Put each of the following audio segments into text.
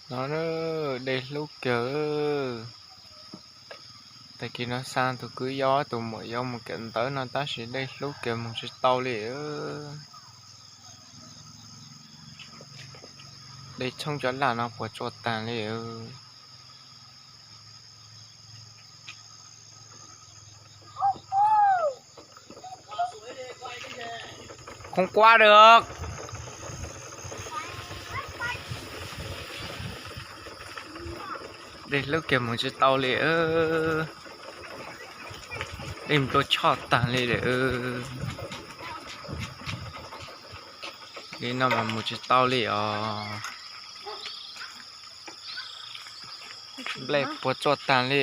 No dej hlub kawg. Tag kis no xa tus kwv yau tus muam yau mus kawm ntawv no tab sis dej hlub kawg mus tsis tau li. Dej tshoob cov laj no puas tsuaj tag li. Không qua được. Dej hlub kiag mus tsis tau li. Dej nplua tshoj tag li lawm. Li no mas mus tsis tau li os. Nplej puas tsuaj tag li.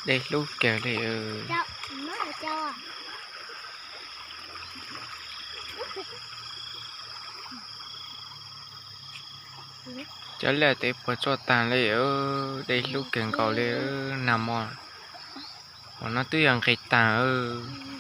Dej hlub kawg li. Cov liaj teb puas tsuaj tag li. Dej hlub kawg nkaus li. Nag hmo, hmo no twb yog nqis tag.